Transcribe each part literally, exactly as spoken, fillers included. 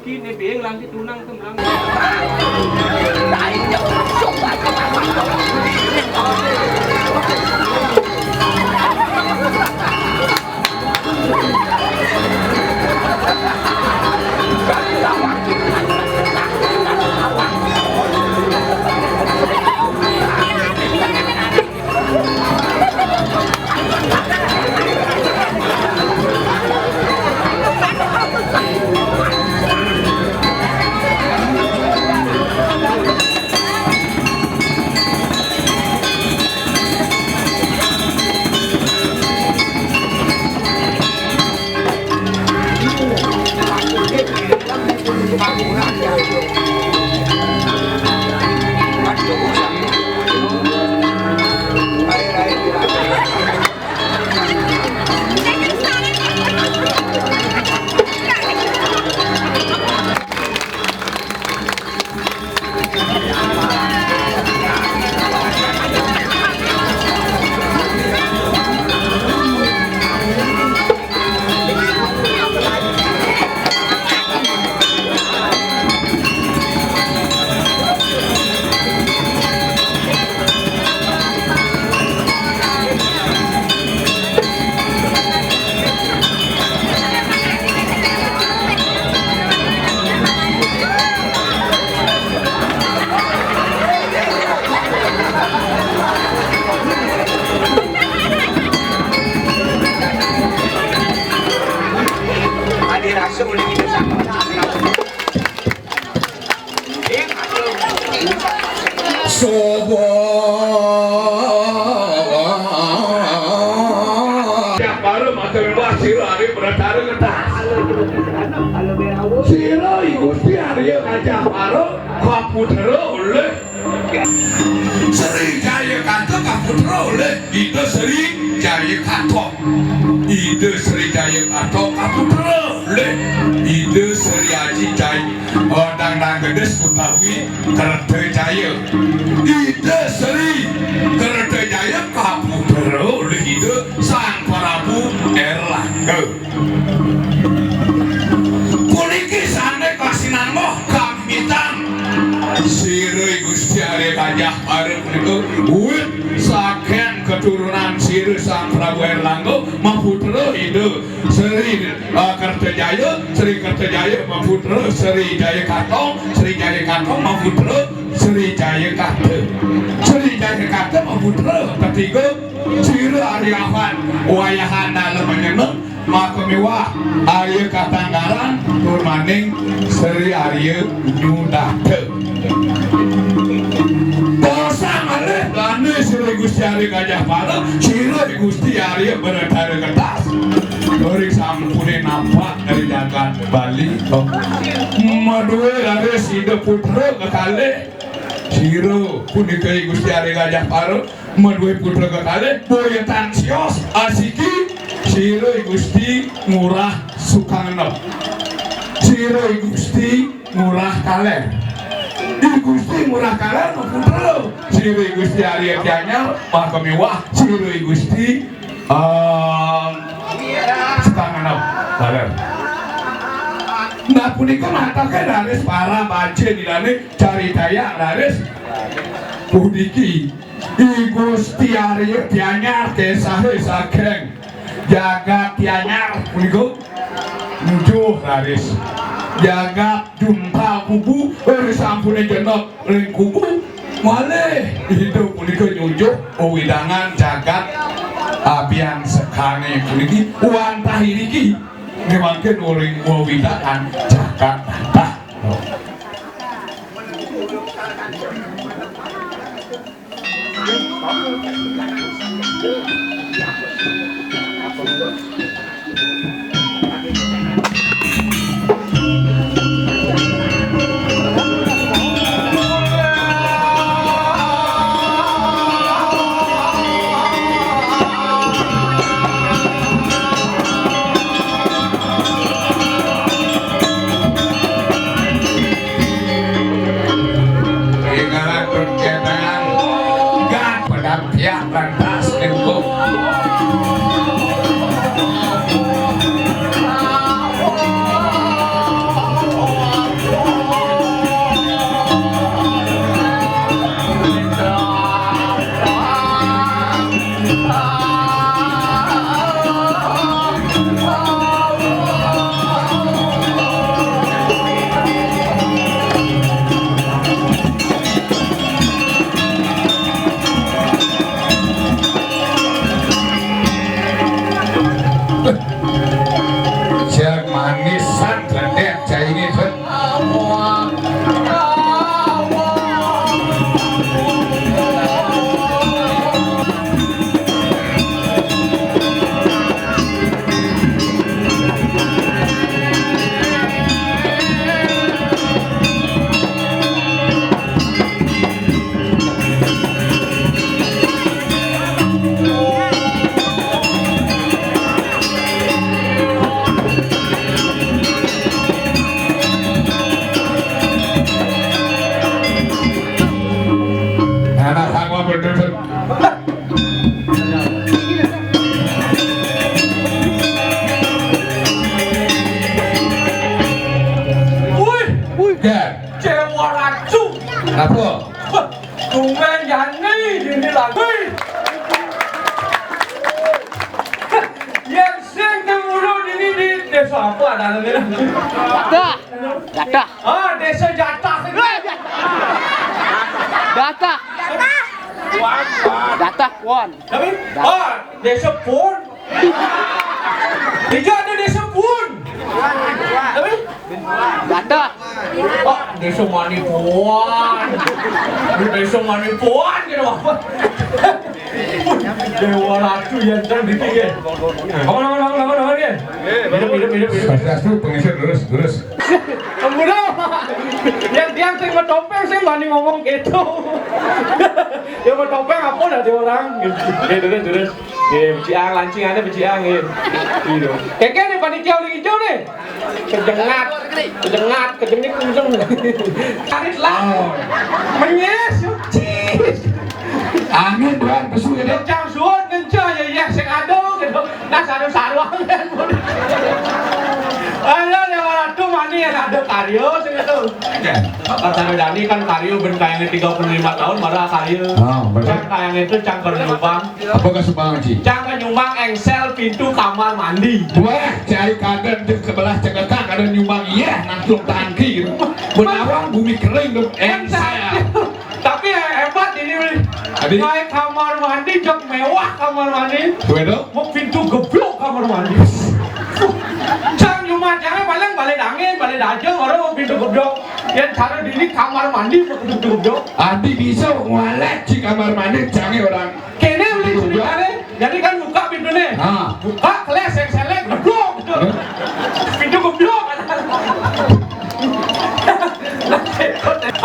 Sini bing lang situ nang tem lang. Sobo. Siap baru maka mewah sira ari beratara ngetas. Sira I Gusti Arya Gajah Para kaputra oleh Sri Jaya Kata kaputra oleh Ida Sri Jaya Kata. Ida Sri Jaya Kata kaputra oleh Ida Sri Aji Jaya, oh, Dang Dang Gedis utawi Kerta Jaya. Ida Sri Kerta Jaya kaputra oleh Ida Sang Prabu Erlangga. Puniki sane kasinangguh kamitan sira Gusti Arya Gajah Para punika wit saking keturunan sira Sang Prabu Erlangga maputra Ida Sri, eh, Kertajaya, Sri Kertajaya maputra Sri Jaya Katong, Sri Jaya Katong maputra Sri Jaya Kata. Sri Jaya Kata maputra ketiga sira Arya Awan, wayahan dalem nyeneng, maka miwah Arya Katanggaran tur maning Sri Arya Nyudata. Posang malih dane sira Gusti Arya Gajah Para, sira Gusti Arya Beratara Ketas. Ring sampune napak dari jagat Bali. Madue raris Ida putra kekalih. Sira punika Gusti Arya Gajah Para. Madue putra kekalih, boya tan sios asiki, sira Gusti Ngurah Sukangenep. Sira Gusti Ngurah Kaler. I Gusti Ngurah Kaler maputra sira Gusti Arya Gianyar, maka miwah sira Gusti, eh, Sukangenep Kaler. Nah, punika matoke raris para baca nilane caritaya raris puniki. I Gusti Arya Gianyar kesahe saking jagat Gianyar punika nuju raris jagat Juntal Kubu, ri sampune jeneng ring kubu, malih Ida punika nyujuh wewidangan jagat abiansekane puniki wantah iriki nggih mangkin ring wewidangan jagat tah. Ing aran perketangan, gak pedang piak lantas lingkup. Wih, Jan. Cewek racu. Apa? Wah, tumben jani dini lagi. Yang sing kemulu dini di desa apa ada namanya? Jatah. Jatah. Ah, desa Jatah. Jatah. Jatah Pon. Tapi, ah, desa Pon. Tiga ada desa Pon. Tapi, Jatah. Ah, desa Manipuan. Desa Manipuan gitu apa? Dewa Ratu yang terdidik ya. Aman, aman, aman, aman, aman ya. Hidup, hidup, hidup, hidup. Swastiastu, pengisir, terus, terus. Ampun, yang tiang sing mau topeng sih wani ngomong gitu. Ya mau topeng apa dari orang? Ya, terus, terus. Ya, beciang, lancing ada beciang ya. Gitu. Keke nih panitia uling hijau nih. Kejengat, kejengat, kejenik kenceng. Tarik lah. Oh. Menyes, cis. Angin doang pesu gitu. Kencang suut, kencang ya, ya, sing aduh gitu. Nah, saru-saruan kan. Ayo, Dewa Ratu mani ya ada karyo sing itu. Oke. Bapak Sarojani kan karyo ben kayaknya tiga puluh lima tahun marah karyo. Oh, betul. Cang kayaknya itu cang perlu nyumbang. Apa ke sumbangan, Ci? Cang ke nyumbang engsel pintu kamar mandi. Wah, cari kaden di sebelah cengekak kaden nyumbang. Iya, langsung tangki. Benawang bumi kering tuh engsel. Tapi yang hebat ini, Wi. Adi? Naik kamar mandi, jam mewah kamar mandi. Wedo? Mau pintu geblok kamar mandi. Cang nyumbang, jangan paling balik angin, balik dajeng, orang mau pintu geblok. Yang cara dini kamar mandi, mau pintu geblok. Adi bisa ngwalek di kamar mandi, canggih orang. Kene beli ceritane, jadi kan buka pintu nih. Ah. Buka, keles, yang selek, geblok gitu. Hah? Pintu geblok.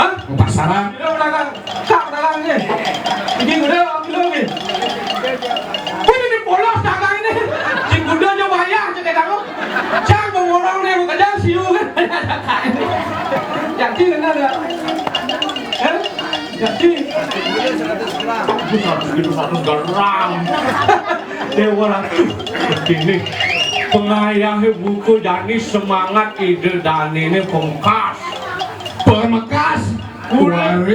Hah? Pasaran. Pintu belakang. Tak belakang nih. Ini udah ambil lagi. Wih, ini polos dagang ini. Si kuda aja bayar, cek kamu. Cang mengorong nih, bukan jangan siu kan. Jadi benar nggak? Hah? Jadi, seratus kilo, seratus gram. Dewa Ratu, ini pengayahe buku jani semangat ide danene pemkas. Pemkas. Uleng,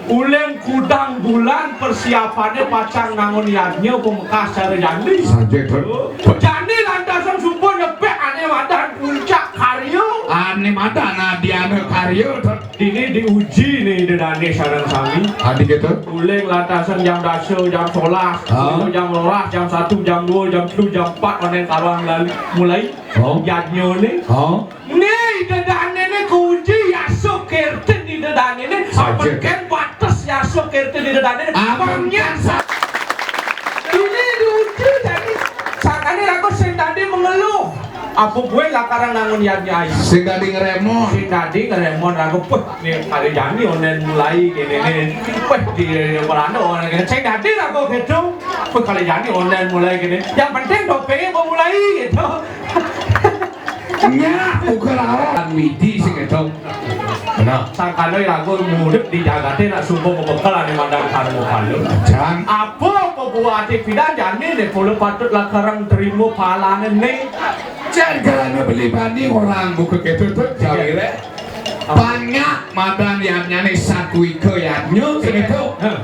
uleng kudang bulan persiapane pacang nangun yadnya pemkas cara jani. Saja, Dut. Jani lantasan sumpah nepek ane madan puncak karyo. Ane madan adiane karyo, Dut. Dini diuji nih dedane sareng sami. Adi gitu. Uling lantasan jam dasa, jam sebelas, ah, jam rolas, jam satu, jam dua, jam telu, jam empat, onen karuan lali mulai. Oh. Yadnya nih. Oh. Nih dedane nih kuji yasa kirti di dedane nih. Saja. Peken batas yasa kirti di dedane nih. Aman. Pengyan sa-, ini diuji jadi sakane aku sing tadi mengeluh. Apa gue lakaran nangun yadnya ayu? Sing dadi ngremon. Sing dadi ngremon aku, "Puh, nih kali jani onen mulai kene nih. Weh, di Merando onen kene." Sing dadi aku gitu. "Puh, kali jani onen mulai kene. Yang penting dopenge mau mulai gitu." Nya, uga lawan midi sing gitu. Nah, sangkane lagu mudhep di jagate nak sumpah bebekel ane mandang karmo kalu. Jan. Apa pebuate pidan jani nek kula patut lakaran trimo palane ning. Jan karana beli bani orang buka ketutup jawire. Banyak madan yadnyane satu ika yadnya segitu. Heh.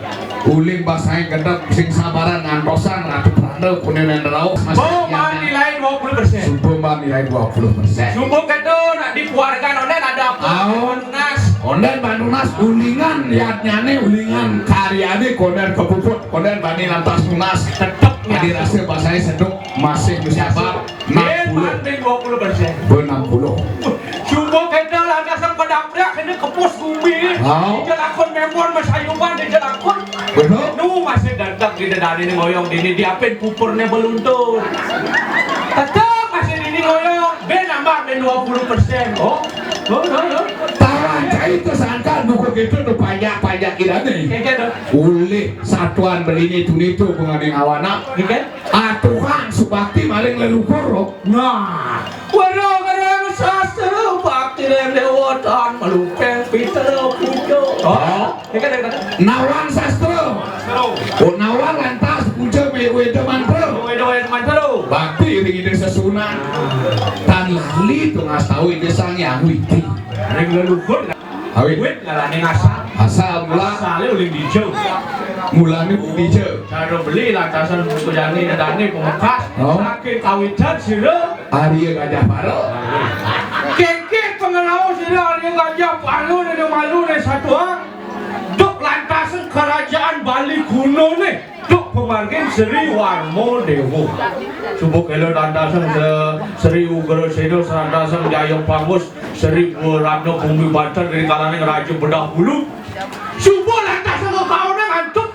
Uling basahe gedep sing sabaran ngantosan ratu pranda kunenen rauh. Bo, man nilai dua puluh persen. Sumpah man nilai dua puluh persen. Sumpah ketu nak di keluarga onen ada apa? Aun. Nas. Onden bani nunas ulingan yadnyane ulingan karyane konden kepuput konden bani lantas nunas. Tetep adi rasa basahe seduk masih bersabar. Enam puluh. Dua puluh persen. Enam puluh. Sumpah ketu lantas pedaprak kena kepus bumi. Hah? Di jelakon memon masayuban di jelakon. Betul. Nu masih dadak di dedane ni ngoyong dini diapin pupurne beluntur. Tetep masih dini ngoyong, ben nambah ben dua puluh persen. Oh. Oh, oh, oh. Tawa cai tu sangka duku gitu tu pajak-pajak kirane. Kayak gitu. Ulih satuan belini tunitu pengading awana. Gitu. Aturan subakti maring leluhur. Nah. Waro ngarang sastra bakti ring dewa tan malupeng pitra puja. Oh. Nawang sastra. Punawa lantas puja me-, weda mantra. Weda, weda mantra. Bakti ring Ida Sesuhunan. Tan lali to ngastawa Ida Sang Hyang Widhi. Ring leluhur. Awit. Wit ngalaning asal. Asal mula. Asale uling dija. Mulane dija. Cara beli lantasan pujane dane pamekas. Oh. Saking kawitan sira Arya Gajah Para. Kengkeng pangeraos sira Arya Gajah Para, dene malu ne satua. Duk lantasan kerajaan Bali kunone. Duk pamargin Sri Warma Dewa. Suba kelo lantasan se-, Sri Ugrasena, lantasan Jaya Pangus, Sri Ratna Bumi Banten, ring kalaning Raja Bedah Bulu. Suba lantasan kekaonan antuk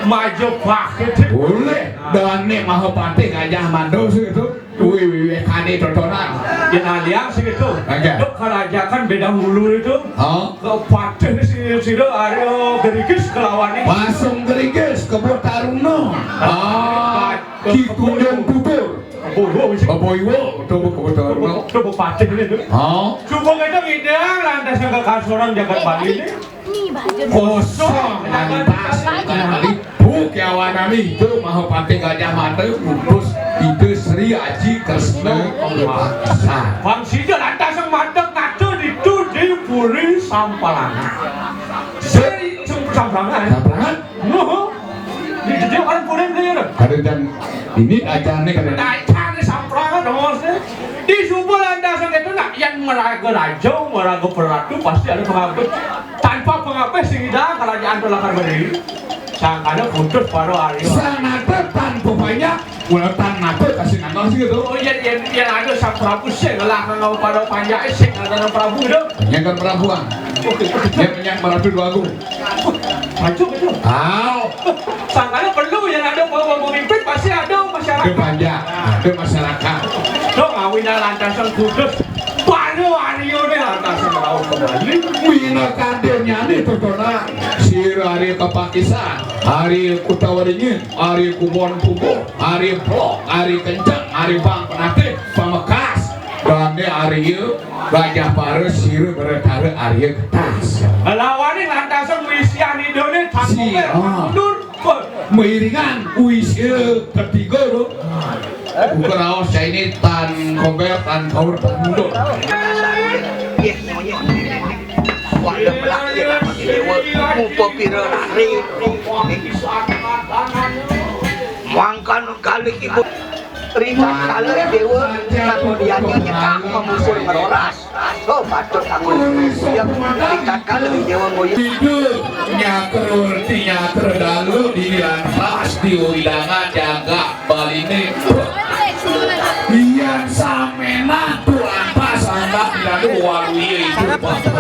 Majapahit. Boleh. Dane Mahapatih Gajah Mada sing itu. Kuwi wiwihane totonan. Yen aliang sing itu. Oke. Duk karajakan Bedah Bulu itu. Hah? Kepatih si-, sira Arya Gerigis kelawan ini. Pasung Gerigis, Kebo Taruna. Ah, Ki Tunjung Tutur. Kebo Iwa. Kebo Iwa, Kebo Taruna. Kebo Patih ini tuh. Hah? Suba kita ngidang lantas ke kasoran jagat Bali ini. Kosong lantas. Ibu kiawanane Ida Mahapatih Gajah Mada, putus Ida Sri Aji Kresna Kembakisan. Bang sida lantas madeg ngada ditu di Puri Sampalana. Sri Sampalana. Sampalana? Nuh. Di, di, di, orang Puri dia, ya? Kada dan ini ajane kada. Ajane Sampalana, dong, maksudnya. Di suba lantasan itu nak yang meraga raja, meraga peratu, pasti ada pengabut. Tanpa pengabeh sing ida kerajaan telah berdiri. Sangkana putus para Arya. Sanata tanpa banyak, wala tan napa kasih nanggal sih gitu. Oh, yen, yen, yen ada Sang Prabu sing ngelah ngau para panjake sing ada Prabu gitu. Yang kan Prabuan. Oke, oke. Dia punya Prabu Dua Agung. Maju gitu. Aw. Sangkana perlu yang ada bawa pemimpin pasti ada masyarakat. Ada banyak, ada masyarakat. Dong, awina lantasan kudus. Para Aryane lantas rauh kembali. Minakadényané totonan. Sira Arya Kepakisan, Arya Kutawaringin, Arya Kubon Puguh, Arya Blok, Arya Kenceng, Arya Bang Penatih, Pamekas, dané Arya Gajah Para, sira Baratara Arya Getas. Lawané lantasan wisian idané. Si, tanpa ah. Mundur. Mairingan wis, eh, ketiga, lho. Buka raos, cai ini tan kober, tan kaur, tan mundur. Wala melak dia lama di dewa, mupa pira rare. Mangkan kalih ibu. Ringat kalih dewa, nang dianya nyekak memusul meroras. Rasa patut aku yang dikakal dewa ngoyo. Hidup nyakra werti nyakra dalu dini lantas diwidangan jaga Baliné. Yan saména tu lantas anak dilalu waluya itu patut.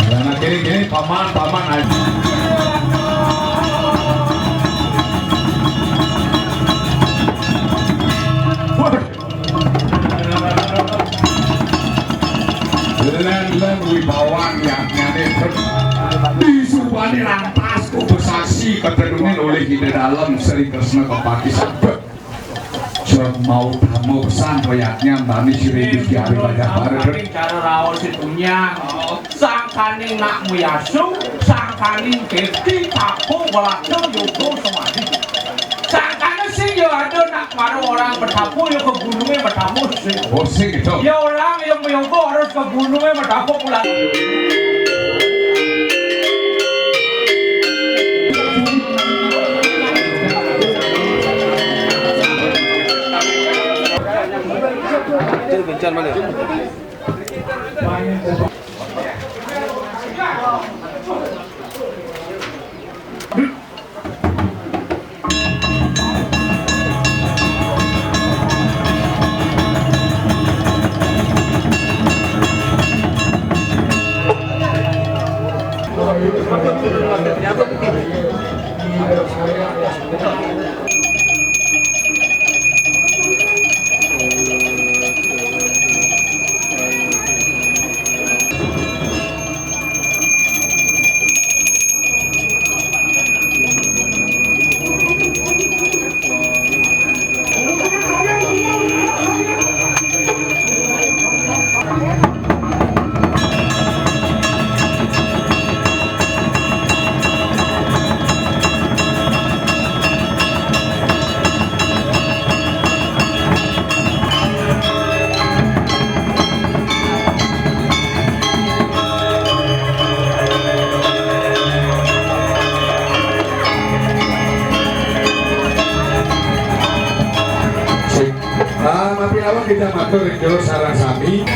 Nah, gini, gini, paman, paman, ayo. Waduh. Lén-lén wibawan yadnyané. Disubané lantas kudu saksi katedungin olih Ida Dalem Sri Kresna Kepakisan. Jam mau tamu pesan, wayahnya mani sirih di hari banyak bareng. Cara raos itu nya. Sangkaning nak muyasu, sangkaning keti, tapo, walaca, yoga, samadhi. Sangkana sing ya ada nak maru orang betapo ya ke gunungnya betapo sing. Oh, sing gitu. Ya orang yang meyoga harus ke gunungnya betapo pulang. Itu bencana mana? Sing. Ah, matur awak kita matur ring Jero sareng sami.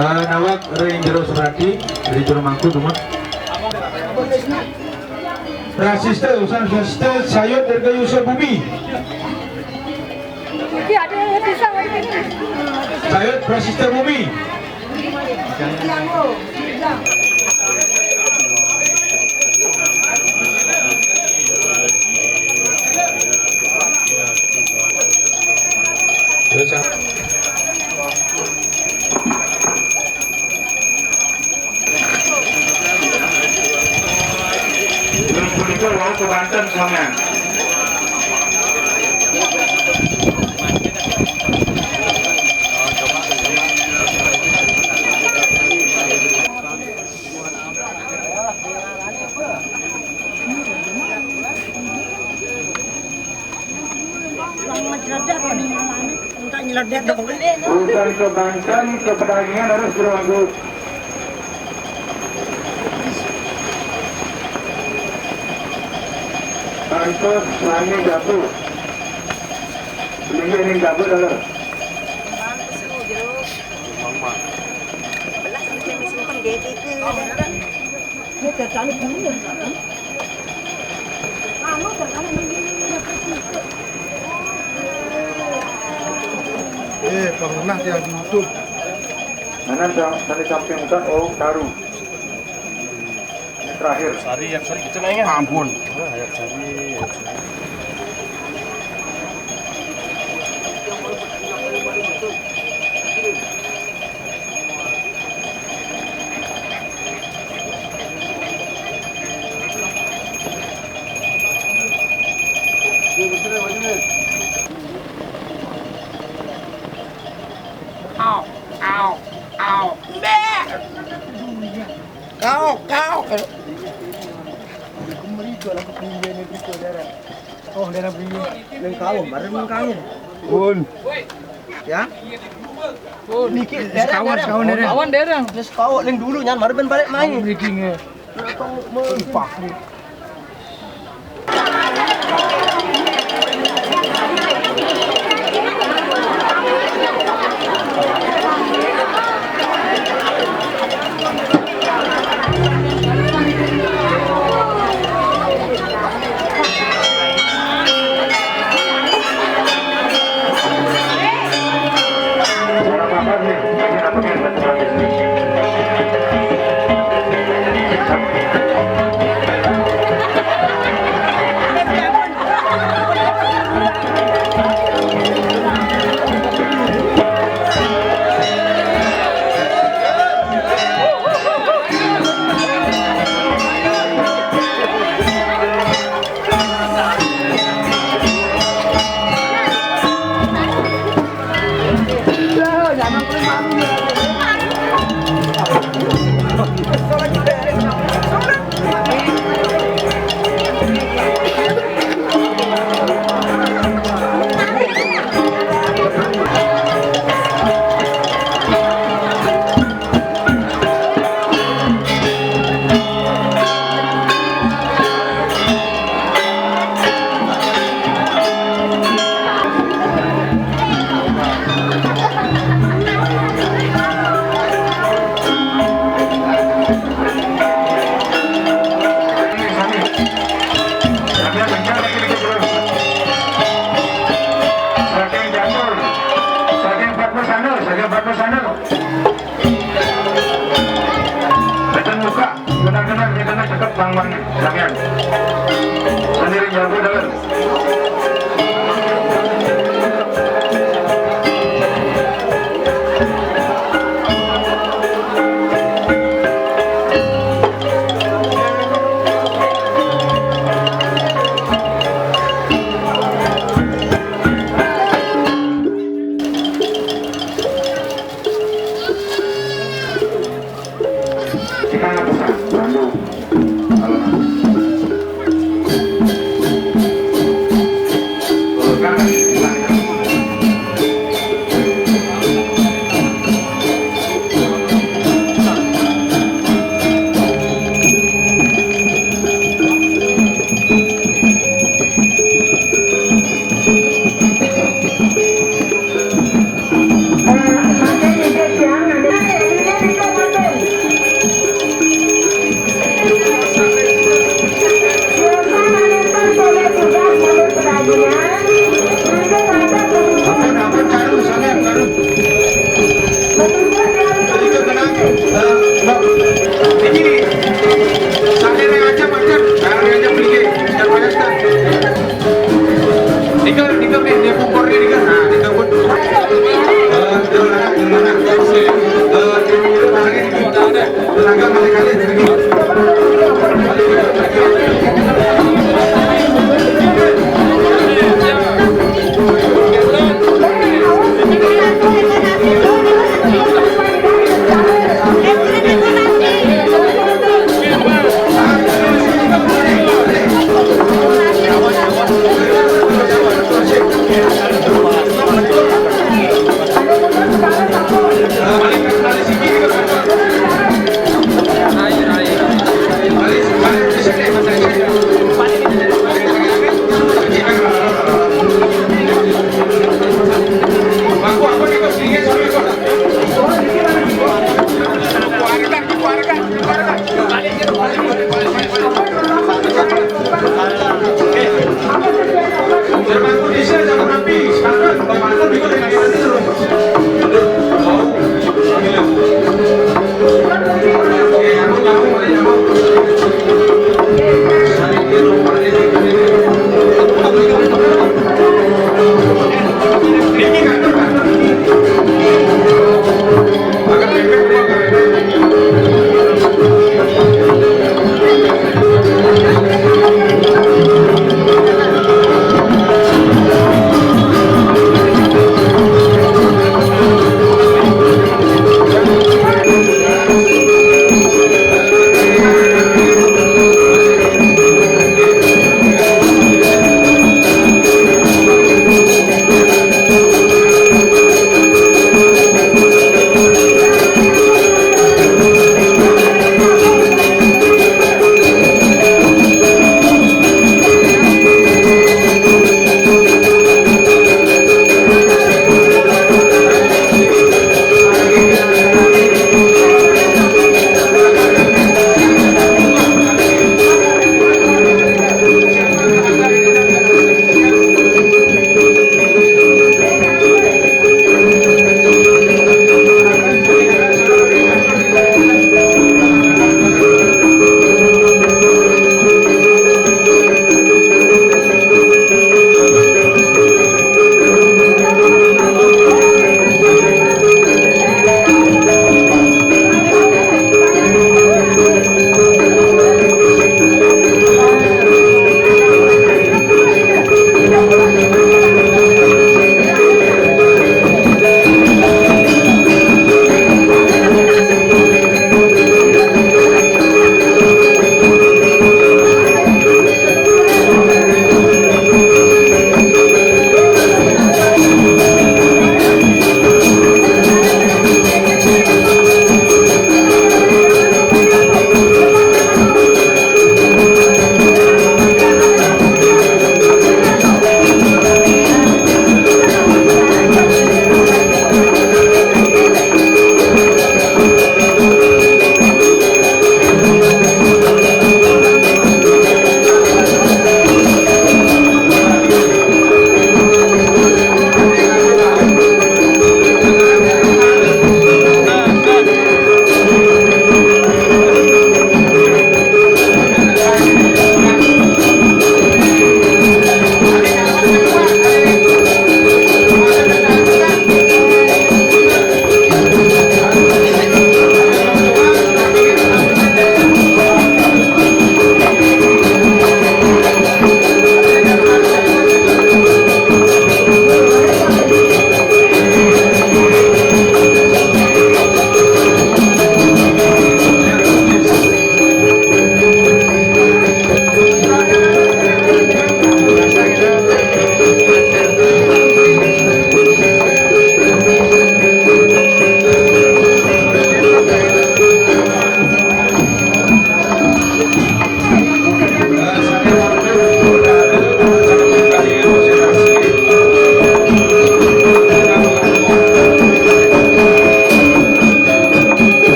Eh, nawak ring Jero Sebrati, ring Jero Mangku, dumun. Prasista, usan prasista, Sayut Dirgayusa Bumi. Iki ada pisang ada ini. Sayut prasista Bumi. Terus, Terus punika wau kebanten sorangan. Urusan kebanten, kepedagingan harus berlaku. Antos Rani Jabu. Beli ini Jabu dulu. Belas ini saya simpen, dia itu. Eh, pernah dia di YouTube. Mana dong, tadi samping udah, oh, taruh. Ini terakhir. Sari, yang sari kecil aja. Ampun. Wah, yang sari, yang sari. Au, au, au. Bek. Kau, kau. Oh, dia nak beli. Neng kau, mari neng kau. Pun. Ya? Pun. Niki, sekawan, sekawan dereng. Sekawan dereng. Neng sekawan, neng dulu nyan, mari ben balik main. Breaking ya. Neng kau, men. Pak.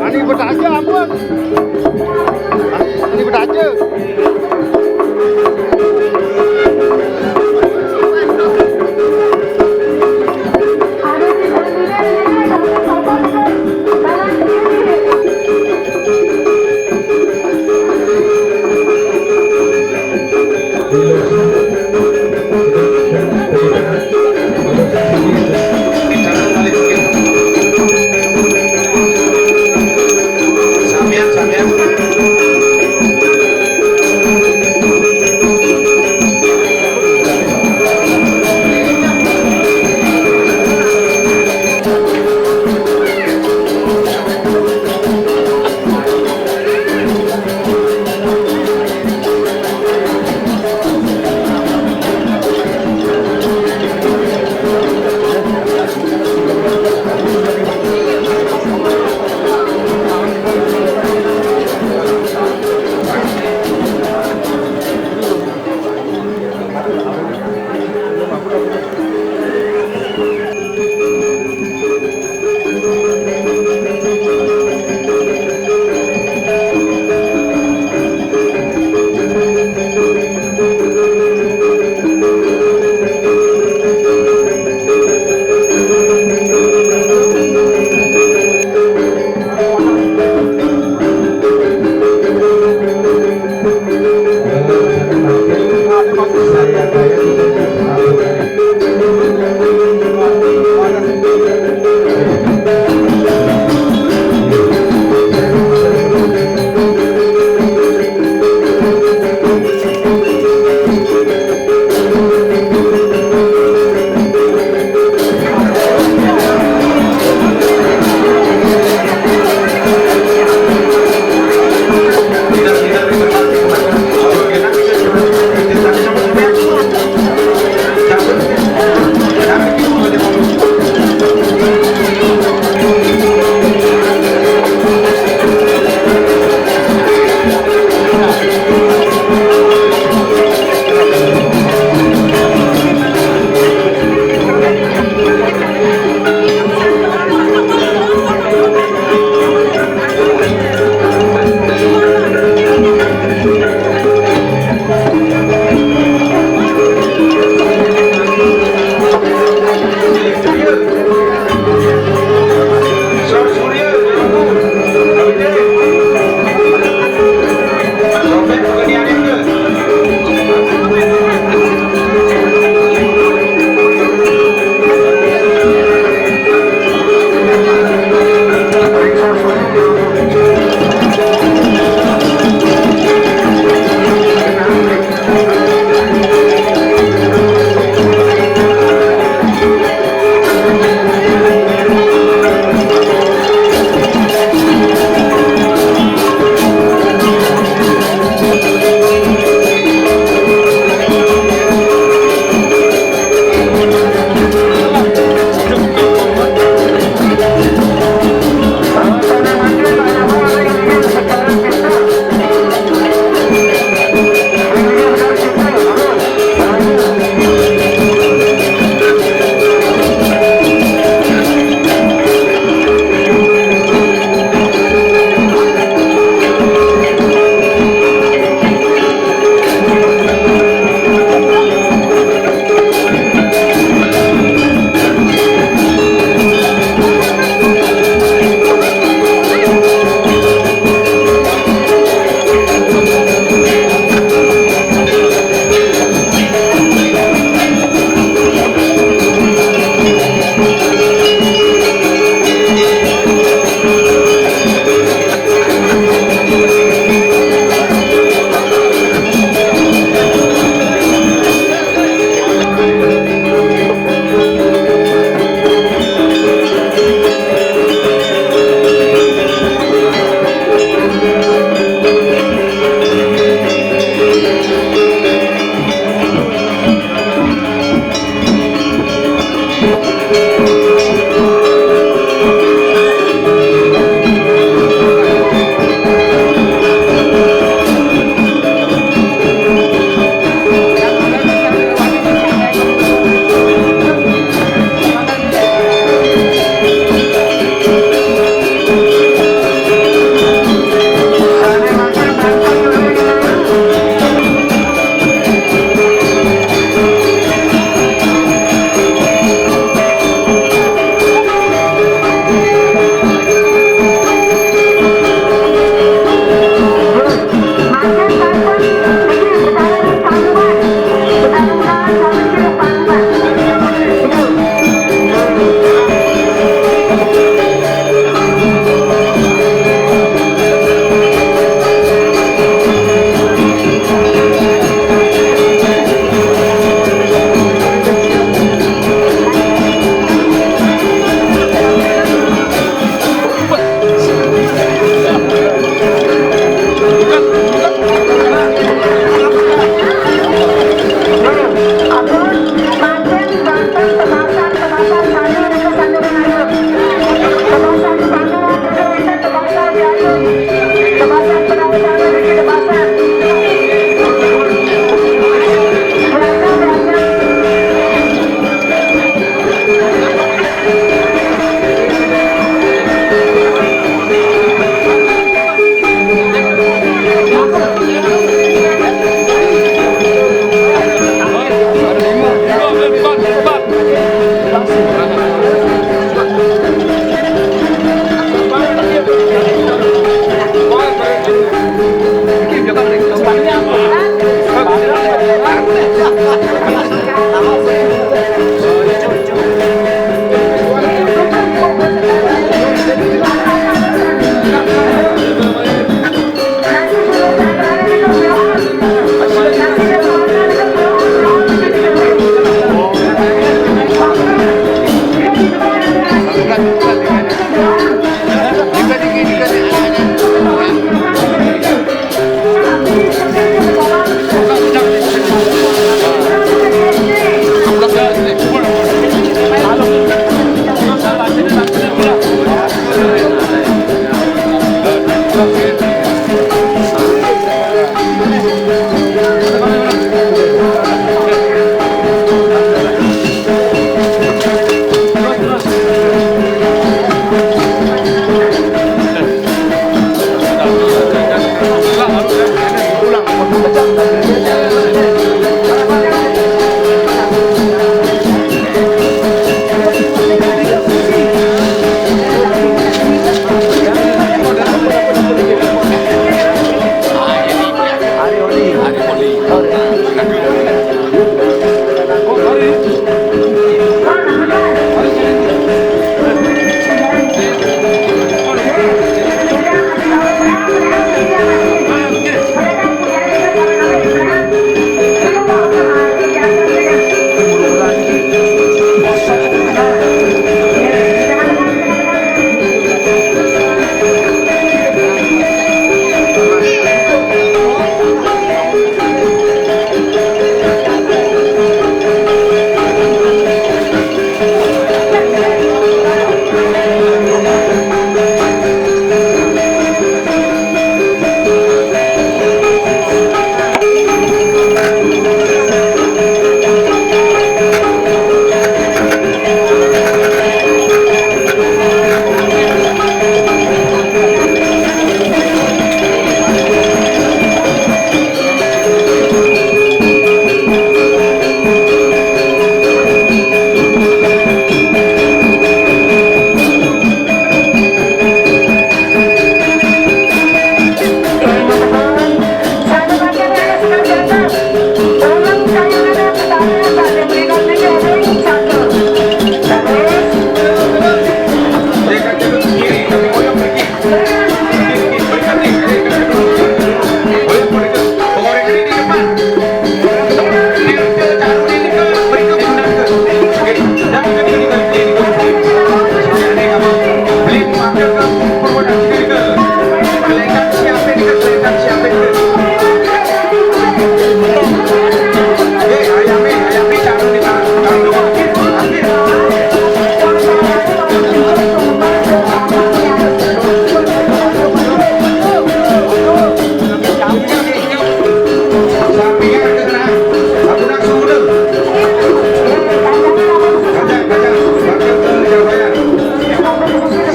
Ani betaja ampun. Ani betaja.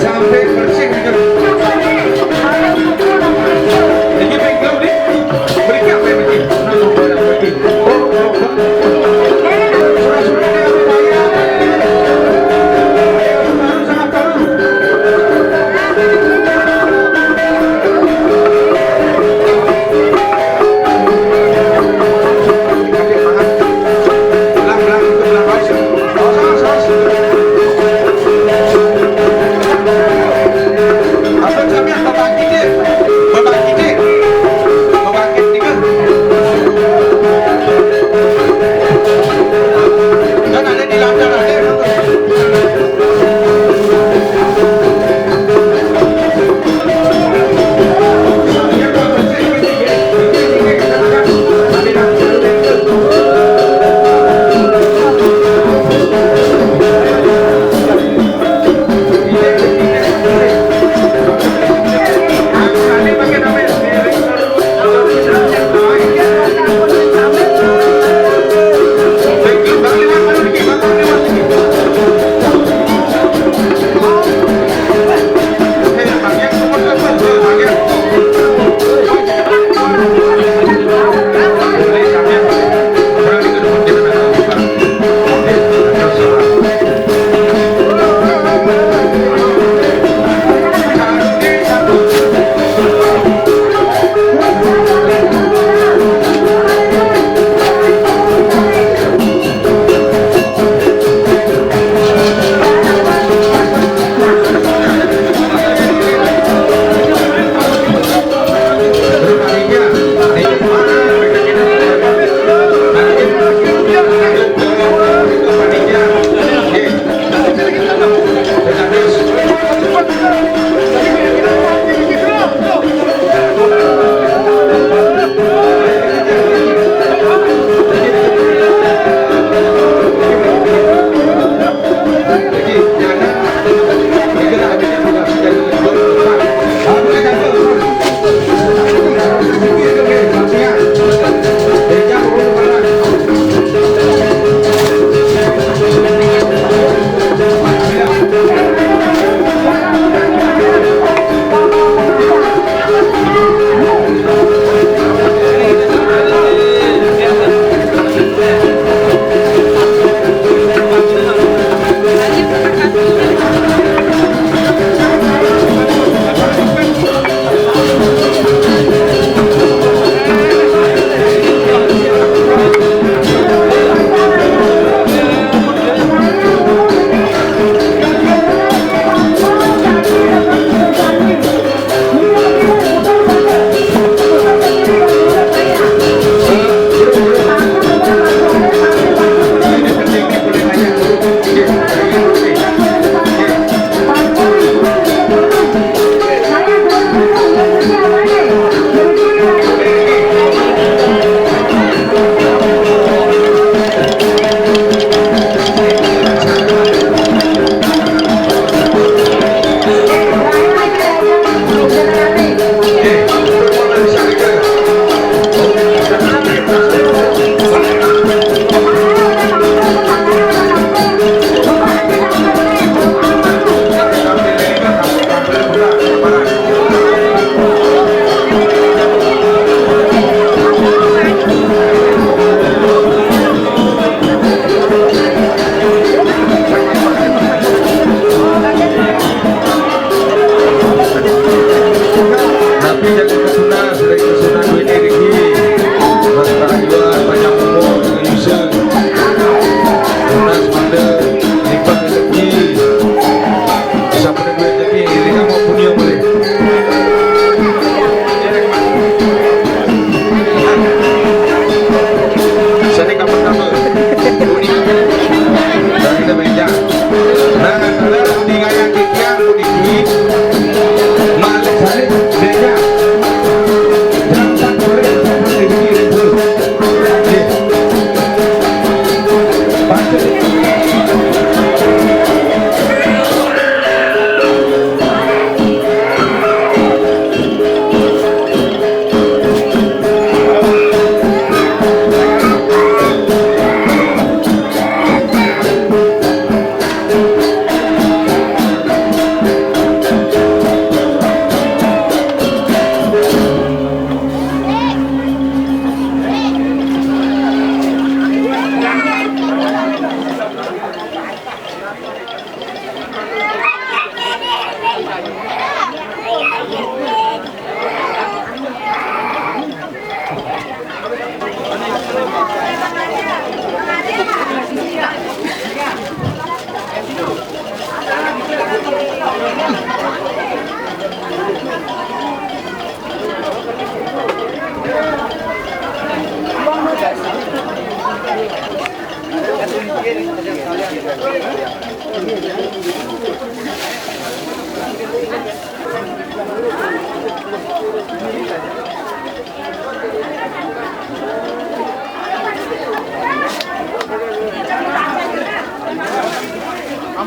Sampai bersih gitu. Ini bengkel nih. Berikan apa yang bikin? Nah, coba yang bikin. Oh, oh, oh. Sudah, sudah, sudah, sudah. Harus sangat tahu.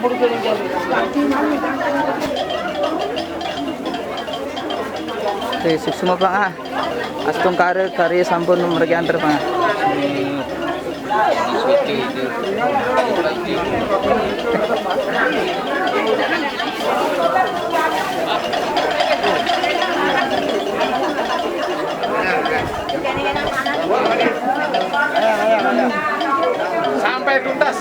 Oke, suksma, Bang, ah. Astungkara karya sampun mergi antar, Bang, ah. Sampai tuntas.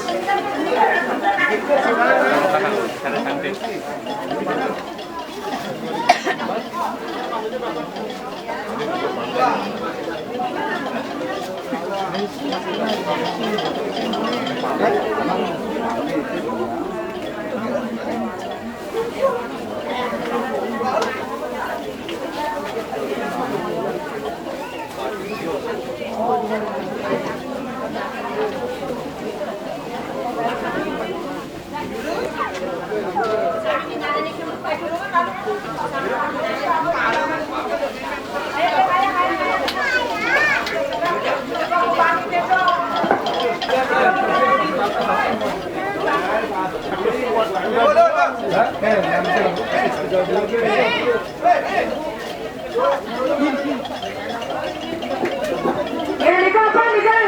Eh, Nika, apa, Nika?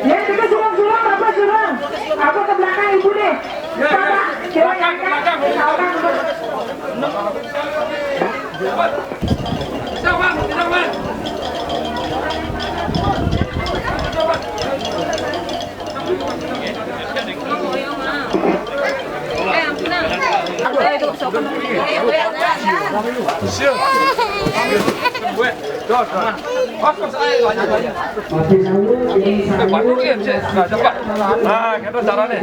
Ya, Nika, suram, suram, apa, suram? Apa ke belakang ibu nih? Sabar, cewek, belakang, Nika. Belakang. Sabar, sabar. Nah, kita caranya.